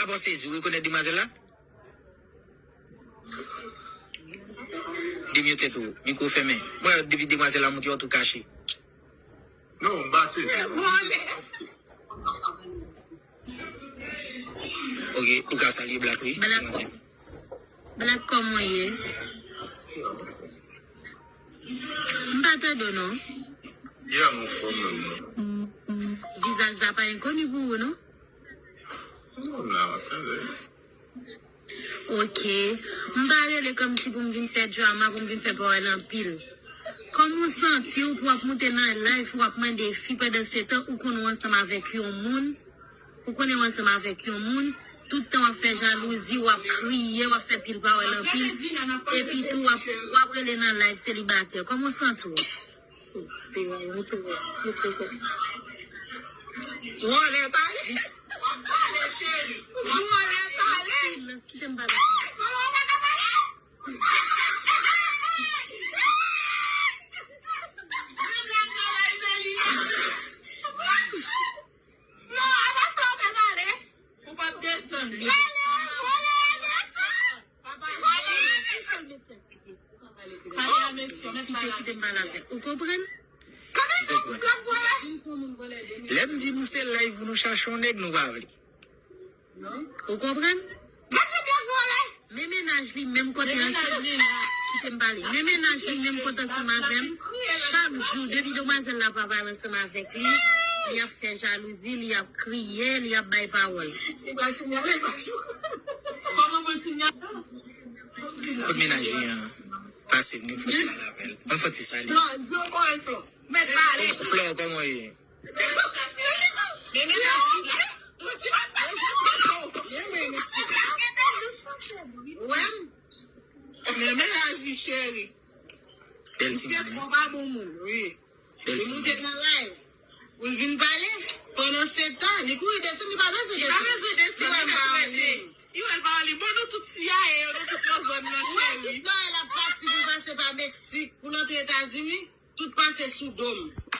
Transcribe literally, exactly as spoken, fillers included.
Apa w sezi, ou rekonèt demwazèl la? Demute tèt ou, mikwo fèmen. Mwen, depi demwazèl la monte, w tou kache. Non, m pa sezi. Ok, ou ka salye Black, wi. Black, Black, kòman w ye? M pa tande w, non. Yeah, m anfòm, man. Vizaj la pa enkoni pou ou, non? Non, la, m ap tande. Ok. M pa rele kòmsi pou m vin fè drama, pou m vin fè pawòl anpil. Kòman w santi w pou w ap monte nan live, w ap mande fi pandan se tan ou konn ou ansanm avèk yon moun, ou konnen w ansanm avèk yon moun, tout tan w ap fè jalouzi, w ap kriye, w ap fè pil pawòl anpil, epi tou w ap, w ap rele nan live selibatè. Kòman w santi w? Vòlè pale. Vòlè pale. Kite m pale. Non, apa fè w pale? Ou p ap desann li. Pale, vòlè a desann. Papa, vòlè a desann. Pale a mesye, men pale a mesye. Ou konprann? Kòman se moun k ap vòlè? Lè m di nou se live pou nou chache yon nèg, nou pa vle. Ou konprann? Gadje byen vòlè. Men mennaj li menm kote ansanm. Kite m pale. Men mennaj li menm kote ansanm avè m. Chak jou, depi demwazèl la pa pale ansanm avèk li, li ap fè jalouzi, li ap kriye, li ap bay pawòl. Li pral sinyale pa jou. Kòman pou l sinyale? Kot mennaj li an? Pase m, nou fò ti pale avè l. Mwen fò ti salye. Flò, Flò, kòman w ye? Flò, kòman w ye? Men mennaj li la. Men mennaj li, cheri. Bèl ti moun. Misye bon, pa bon moun, wi. Bèl ti moun. Li moute nan live. Pou l vin pale. Pandan se tan, li kouri desann, li pa bezwen desann. Li pa bezwen desann, li pa bezwen desann. Li wè l pa li. Bon, nou tout siyaye yo, nou tout nan zòn nan, cheri. Wè, tout lè l ap pati pou l pase pa Meksik, pou l antre Etazini, tout pase sou do m.